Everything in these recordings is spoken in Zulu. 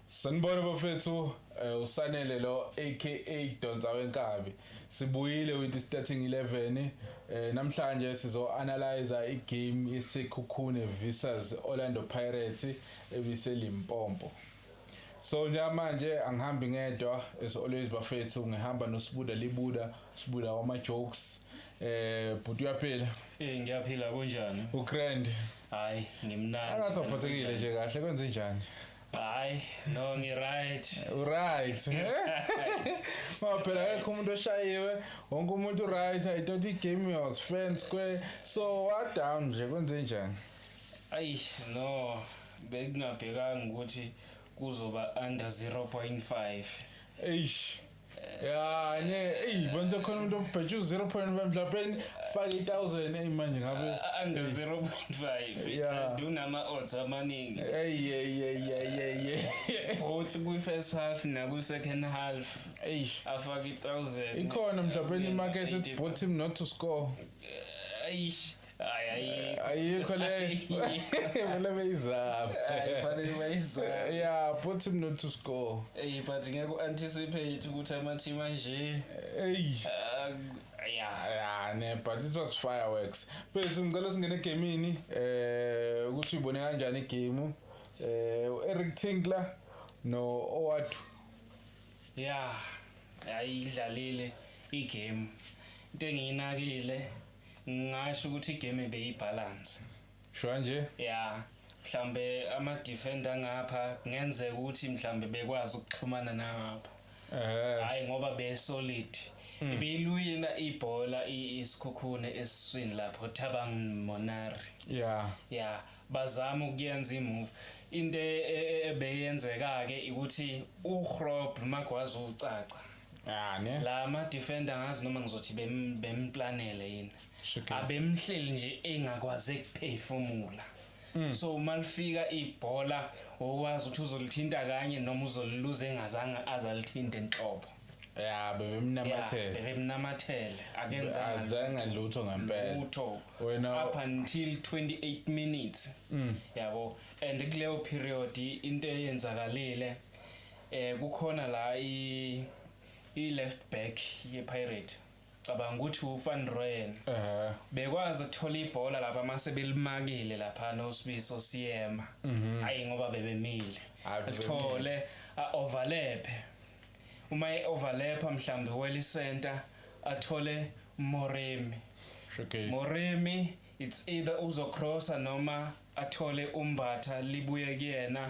Sanibona bafethu, uSanele lo aka Donsa wenkabi. Sibuyile with starting 11. Namhlanje sizo analyze igame yeSekhukhune versus Orlando Pirates ebise Limpopo. So njengamanje angihambi ngedwa, as always bafethu, ngihamba noSibuda Libuda, Sibuda wama jokes. Bhuti, uyaphila? Ngiyaphila, kunjani? Ugrand. Hayi, ngimnandi. Angathi awuphathekile nje kahle, kwenze njani? Hayi, no, ngi right. Right. Ngoba phela akekho umuntu oshayiwe, wonke umuntu right. I thought i-game was fair and square. So what down nje, kwenze njani? Ayi, no, bekungabhekanga ukuthi kuzoba under 0.5. Eish. Ya ne, ey, bonke khona umuntu obheje u0.5 mhlawumbe faka i1000, ey, manje ngabe Under 0.5. And unama odds amaningi. Ey ey ey ey ey ey. Both kwi first half na kwi second half. Eish. Afaka i1000. Ikhona mhlawumbe imarket ethi both team not to score. Eish. Hayi, ayikho. Ayikho le. Vele beyizama. Hayi, fanele bayizame. Yeah, both team not to score. Ey, but ngeke u-anticipate ukuthi ama-team anje. Ey. Yeah. Yeah ne, but it was fireworks. Bese ngicela singene egamini, ukuthi uyibone kanjani igame, Eric Tinkler no Owadu. Yeah, ayidlalile igame. Into engiyinakile, ngingasho ukuthi igame beyibalance. Sho nje. Yeah, mhlambe ama defender ngapha kungenzeka ukuthi mhlambe bekwazi ukuxhumana nangapha. Hayi, ngoba be solid. Ibiyilwina ibhola iSekhukhune esiswini lapho, Thabang Monare. Yeah, bazama ukuyenza imove. Into ebeyenzeka ke ukuthi uGrob magwazi ucaca. Yeah ne. La ma defender, ngazi noma ngizothi bemplanele yini. Showcase. Abemhleli nje engakwazi ukuphefumula. So uma lifika ibhola, ukwazi ukuthi uzolithinta kanye noma uzoliluza engazange azalithinte enhlobo. Yeah, bebemnamathele. Bebemnamathele, akenzanga Azange lutho ngempela. lutho. Wena Up until 28 minutes, yabo, and kuleyo period into eyenzakalile, kukhona la i left back ye Pirate, cabanga ukuthi uVan Rooyen, bekwazi ukuthola ibhola lapha mase belimakile lapha noSibiso Siyema. Hayi, ngoba bebemile. Hayi, bebemile. Athole a overlap, uma e overlap mhlambe weli center athole Moremi. Showcase. Moremi, it's either uzocrossa noma athole umbatha, libuye kuyena,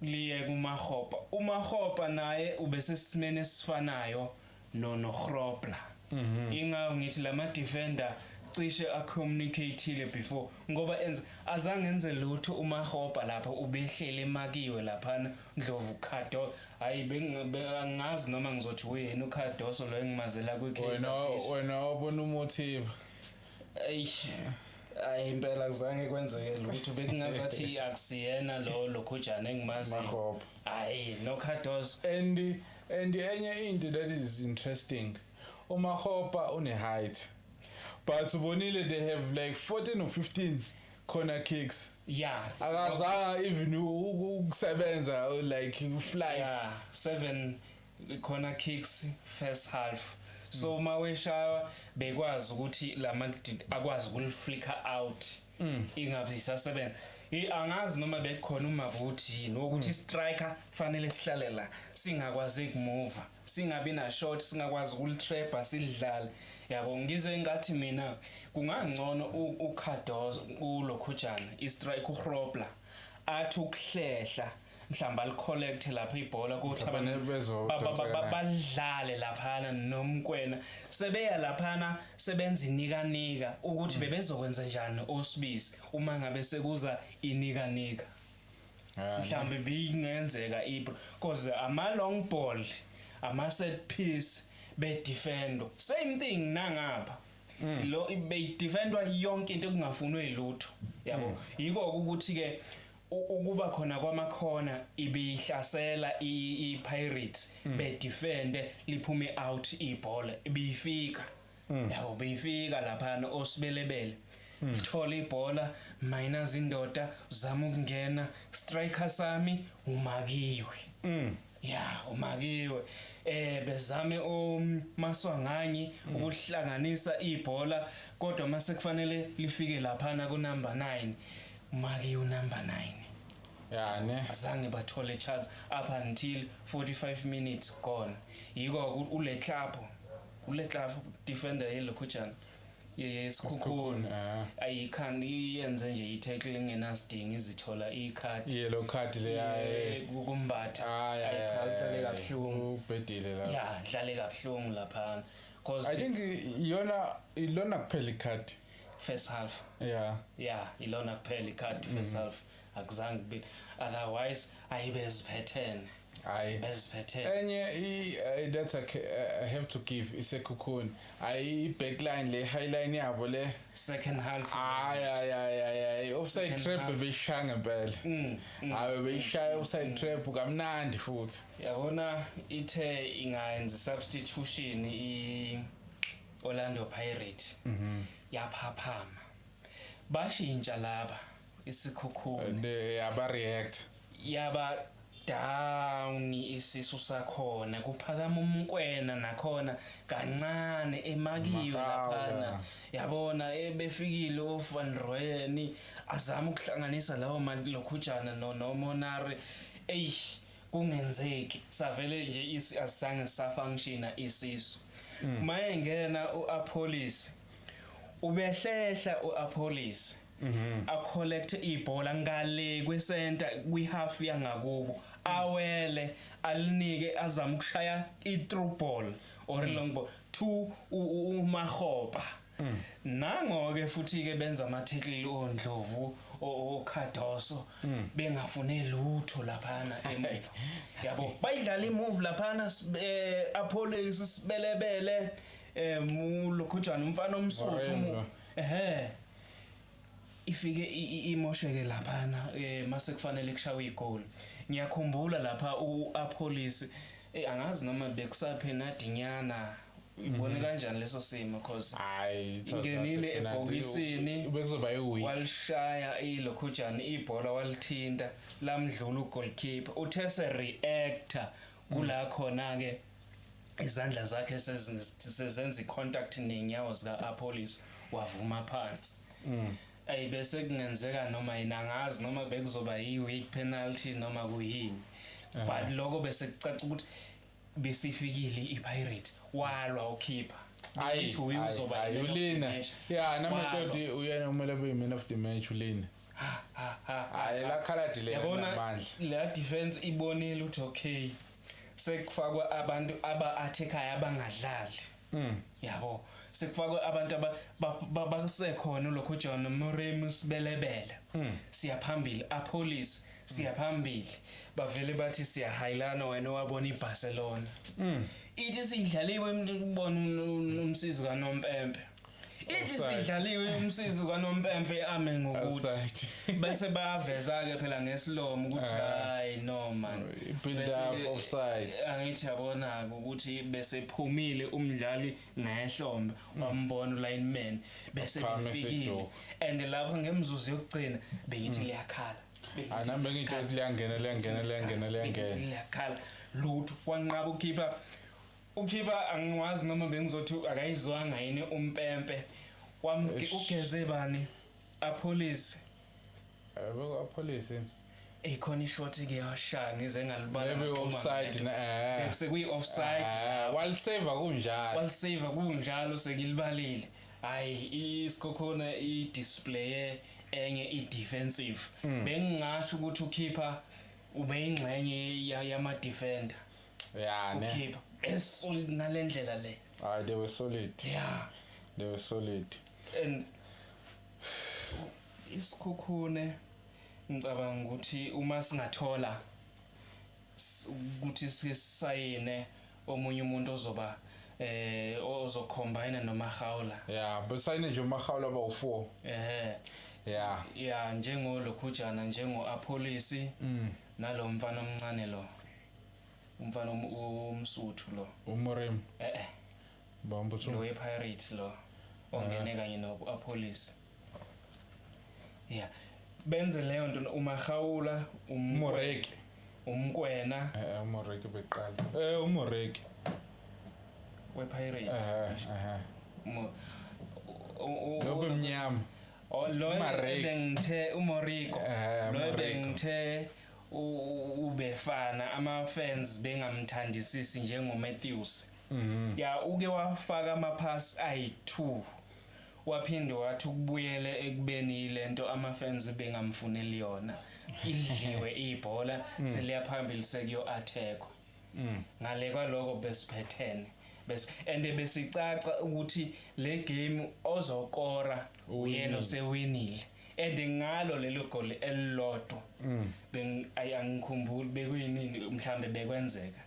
liye kuMahopa. UMahopa naye ubesesimene esifanayo no noGrobler. Ingawo ngithi lama defender cishe acommunicateile before, ngoba enza azange enze lutho uMahopa lapha, ubehlele emakiwe laphana Ndlovu Khado. Hayi, angazi noma ngizothi uyena uKhadoso lo engimazela kwi-Kaizer Wena Chiefs. Wena wabona umotive. Eyi, hayi, impela kuzange kwenzeke lutho, bekungazathi akusiyena lo lokhujana engimaziyo. Mahopa. Hayi, noCardoso. And enye into that is interesting, uMahopa une height, but ubonile they have like 14 or 15 corner kicks. Akazange even ukusebenza like flight. Yeah, seven corner kicks first half. So uma weshaya bekwazi ukuthi lama akwazi ukuliflicker out, ingabe isasebenza. Angazi noma bekukhona umavuthi yini ukuthi striker fanele sihlale la, singakwazi ukumove, singabi na shot, singakwazi ukulitrapha, sidlale, yabo. Ngize ngathi mina kungangcono uCardoso, ulokhujana istrike uGrobler, athi ukuhlehla mhlawumbe alicollect lapha ibhola kuthi Mhlawumbe bezodonseka naye. Badlale laphana nomkwena, sebeya laphana, sebenza inikanika ukuthi bebezokwenza njani osibisi uma ngabe sekuza inikanika. Mhlawumbe bingenzeka ibro, cause ama long ball, ama set piece bedefend, same thing nangapha lo beyidefendwa yonke into, kungafunwe lutho, yabo. Yiko ukuthi ke ukuba khona kwamakhona ibihlasela i-Pirates, bedefende, liphume out ibhola, ibifika, yabo, beyifika laphana osibelebele. Lithola ibhola, minus indoda, zama ukungena, striker sami umakiwe. Ya, umakiwe. Bezame uMaswanganyi ukuhlanganisa ibhola, kodwa mase kufanele lifike laphana ku number 9, umakiwe number 9. Ya ne. Azange bathole chance up until 45 minutes gone. Yiko uLetlapho defender yelokhujana yeSekhukhune ayikhani yenze nje i-tackle engenasidingo, izithola ikhadi, yellow card leya kukumbatha. Ayi cha, udlale kabuhlungu. Ubhedile la. Ya, dlale kabuhlungu laphana cause I think iyona ilona kuphela ikhadi first half. Yeah, ilona kuphela ikhadi first half, akuzange kube otherwise ayibeziphethene. Hayi. Beziphethene. Enye that's I have to give iSekhukhune, ayi backline le highline yabo le second half. Ay ay ay ay ay, offside Second trap half. beyishaya ngempela. Hayi, beyishaya offside trap kamnandi futhi. Yabona, ithe ingayenza substitution i Orlando Pirate, yaphaphama, bashintsha laba iSekhukhune. They aba react. Yaba down isisu sakhona, kuphakama uMkwena nakhona kancane emakiwe. Mahawula. Laphana yabona befikile oVan Rooyen, azama ukuhlanganisa lawo malokhujana no noMonare, ey, kungenzeki, savele nje asizange safunctiona isisu. Mayengena uApollis, ubehlehla uApollis, a-collect ibhola ngale kwesenta kwi-half yangakubo, awele alinike, azama ukushaya i-through ball or long ball to uMahopa. Nango ke futhi ke benza ama-tackle oNdlovu, oKhadoso, bengafune lutho laphana emuva. Yabo, bayidlala i-move laphana, Apollos, sibelebele, lokhujana umfana omsuthu. Moreno. Ehhe, ifike imosheke laphana mase kufanele kushawe igoli. Ngiyakhumbula lapha uApollis, angazi noma bekusaphenadinyana, ibone kanjani leso simo, cause Hayi, it was ingenile not a penalty. ebhokisini. Bekuzoba i-weak. Walishaya ilokhujana ibhola, walithinta, lamdlula ugoalkeeper, uthe se reactor kula khona ke izandla zakhe sezenza icontact nenyawo zika Apollis, wavuma phansi. Ayi, bese kungenzeka noma yini, angazi noma bekuzoba i-weak penalty noma kuyini, but lokho bese kucaca ukuthi besifikile i-Pirate, walwa ukhipha. Ayi, Bekithi uye uzoba ayi, i-man of the ulina match. Ya, Walwa. namatoti uyena kumele abe man of the match ulina. Ha, ha, ha, ha, Hayi, ha. la khaladi le Yabona, namandla. la defense ibonile ukuthi okay, sekufakwa abantu aba-attack-ayo abangadlali. Yabo, sekufakwe abantu basekhona lokho, John Moremi, sibelebele, siyaphambili, Apollis, siyaphambili, bavele bathi siyahayilana, wena wabona iBarcelona. Ithi sidlaliwe, ubona umsizi kaNompempe, ithi Offside. sidlaliwe, umsizi kaNompempe ame ngokuthi Offside. bese bayaveza ke phela ngesilomo ukuthi hayi no man. Build up, offside. Angithi yabona ukuthi bese phumile umdlali ngehlombe, wambona ulineman bese Waphakama befikile. isiduku. And lapho ngemzuzu yokugcina bengithi liyakhala. Bengithi Ah, nami bengitsho ukuthi liyangena, liyangena, liyangena, liyangena. bengithi liyakhala, lutho, wanqaba ukhipha, ukhipha angiwazi noma bengizothi akayizwanga yini umpempe. Eish. Ugeze bani, Apollis? Beko Apollis. Ekhona ishot ke yashaya, ngize ngalibala. Maybe Ngaxhuma offside ngedwa. na. Sekuyi offside. Walisave kunjalo. Walisave kunjalo, sekilibalile. Hayi, iSekhukhune i-display enye i-defensive, bengingasho ukuthi ukhipha ube ingxenye yama defender. Ya ne. Ukhipha esolid ngalendlela le. Hayi, they were solid. They were solid. And iSekhukhune, ngicabanga ukuthi uma singathola ukuthi sisayine omunye umuntu ozoba ozocombine noMahawula. Yeah, besayine nje uMahawula bawu4. Ehe. Ya, njengolokhujana, njengo-Apollis, nalo mfana omncane lo, umfana omsuthu lo. UMorim. Eh. Bamba Lo we-Pirate lo ongene kanye no-Apollis. Yeah, benze leyo nto uMahawula, Moreki, uMkwena. UMoreki beqala, uMoreki wePirates. Eh. Lobe mnyama. Oh, lo uMareki. Bengithe uMoriko. Lo Moriko. bengithe ubefana ama fans bengamthandisisi njengo Matthews. Ya, uke wafaka ama-pass ayi2, waphinde wathi ukubuyele ekubeni lento ama fans bengamfuneli yona, idliwe ibhola, seliya phambili, sekuyo attack. Ngale kwaloko besiphethene bes and besicaca ukuthi le game ozokora uyena osewinile, and ngalo lelo goal elilodwa beng angikhumbuli bekuyinini, mhlambe bekwenzeka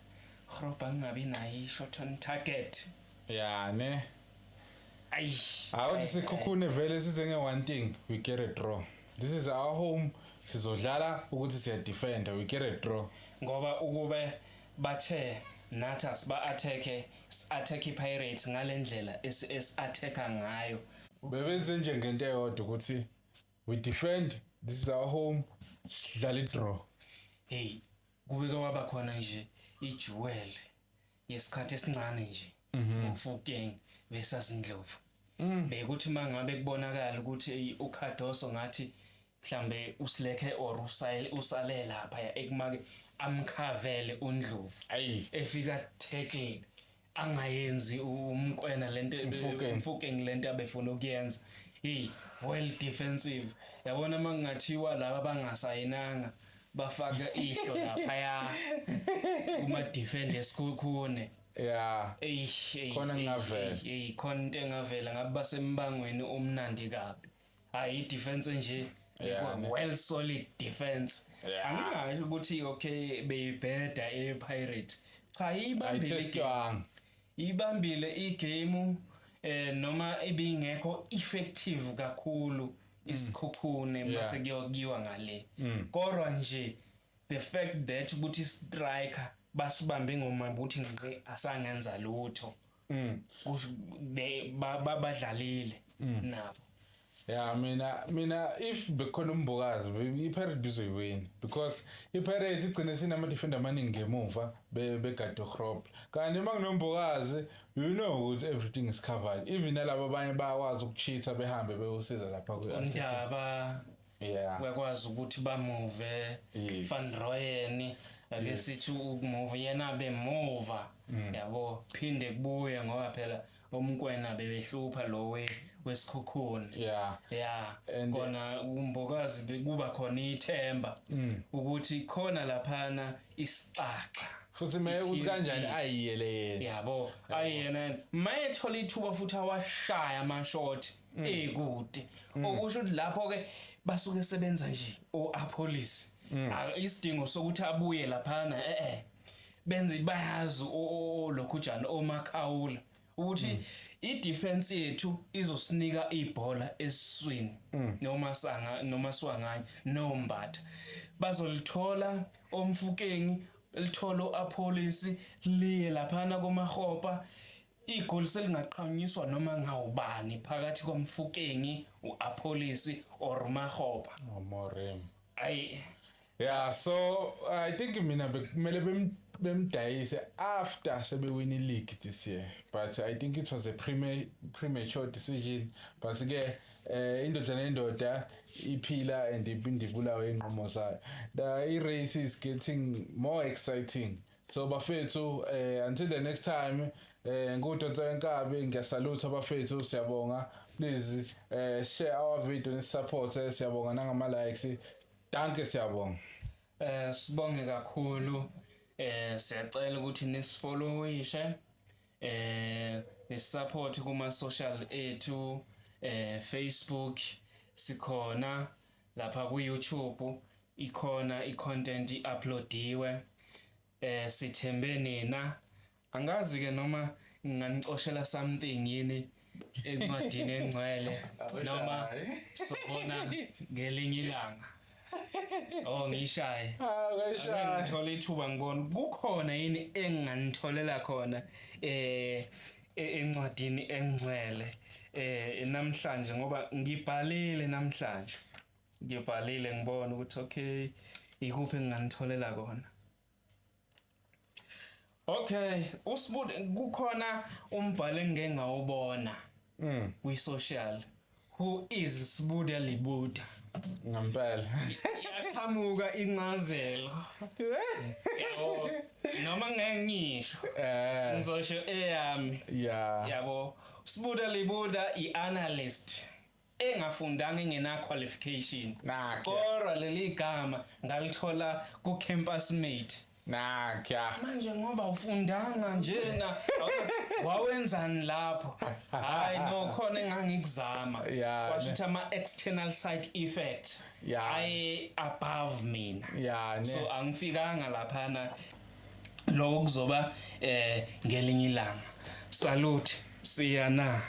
Groba ngingabi nayo i-shot on target. Ya ne. Ayi. Awuthi Sekhukhune vele size nge one thing, we get a draw. This is our home, sizodlala ukuthi siya defend, we get a draw. Ngoba ukube bathe nathi asiba attack, attack iPirates ngalendlela esi attacka ngayo. Bebenze nje ngento eyodwa ukuthi we defend, this is our home, sidlala i-draw. Hey, kube kwaba khona nje iduel yesikhathi esincane nje, uMofokeng versus Ndlovu, bekuthi mangabe kubonakala ukuthi ey, uCardoso ngathi mhlambe usilekhe or usale usale lapha ekumake amkhavele uNdlovu, Ayi. efika tackle angayenzi uMkwena lento. Mofokeng. Mofokeng lento abefuna ukuyenza. Hey, well defensive, yabona mangathiwa laba bangasayinanga bafaka ihlo lapha kuma defender eSekhukhune. Ey, ey. Khona Ey, kungavela. Ey, ey, khona into engavela ngabe basembangweni omnandi kabi. Hayi, i-defense nje Yeah, ne. well solid defense. Angingasho ukuthi okay beyibheda ePirate, cha, ibambile igame. Ayithestwanga. Ibambile igame, noma ibingekho effective kakhulu iSekhukhune mase kuyokiwa ngale, kodwa nje the fact that ukuthi striker basibambe ngoma ukuthi ngeke asangenza lutho, kusho badlalile nabo. Yeah, mina if bekhona uMbokazi, iPirate bizoyiwina because iPirate igcine sinama defender amaningi ngemuva begade uGrobler, kanti uma kunoMbokazi you know ukuthi everything is covered, even nalabo abanye bayakwazi ukucheata behambe beyosiza lapha ku Ndaba uyakwazi ukuthi bamuve. Van Rooyen, ake sithi ukumuva yena bemuva, yabo, phinde kubuye ngoba phela oMkwena bebehlupha lo weSekhukhune. Yeah. Kona uMbokazi kuba khona ithemba ukuthi khona laphana isixaxa. Futhi me ukuthi I-team kanjani B. ayiyele yena. Yabo, ayena mayethola ithuba futhi awashaya ama-shot ekude, okusho ukuthi lapho ke basuke sebenza nje o-Appollis. Isidingo sokuthi abuye laphana benze bayazi lokhujana oMakhawula ukuthi i-defense yethu izosinika ibhola esiswini, noma sanga noma siwanganye noMbatha bazolithola, oMofokeng lithola, uAppollis liye laphana koMahopa, igoli selingaqhanyiswa noma ngawubani phakathi koMofokeng, uAppollis or Mahopa. Oh, Morem. Ayi. Yeah, so I think mina bekumele bemdayise after sebewin league this year, but I think it was a premature decision, but ke indoda nendoda iphila and iphinde ibulawe inqumo zayo. The race is getting more exciting, so bafethu, until the next time, ngudonsa enkabi, ngiyasalute bafethu, siyabonga. Please share our video, support, siyabonga nangama likes. Danke, siyabonga. Sibonge kakhulu, siyacela ukuthi nisifollowishe, nisupport kuma social ethu, Facebook sikhona lapha, ku YouTube ikhona icontent iuploadiwe. Sithembe nina. Angazi ke noma nginganicoshela something yini encwadini engcwele noma sobona ngelinye ilanga. Oh, ngishaye. Ah. Ake ngithole ithuba ngibona kukhona yini enginganitholela khona encwadini engcwele namhlanje, ngoba ngibhalile namhlanje. Ngibhalile ngibona ukuthi okay, ikuphi enginganitholela kona. Okay, uSibuda, kukhona umbhalo engike ngawubona kwi-social. Who is Sibuda Libuda? Ngempela. Iyaqhamuka incazelo. Yabo, noma ngeke ngisho. Ngizosho eyami. Yabo, Sibuda Libuda i-analyst engafundanga, engena qualification. Nakya. Kodwa leli gama ngalithola ku campus mate. Nakya. Manje ngoba ufundanga njena, wawenzani lapho? Hayi no, khona engangikuzama. Kwasho ukuthi ama external side effect aye above mina. So angifikanga laphana, lokho kuzoba ngelinye ilanga. Salute, siyana.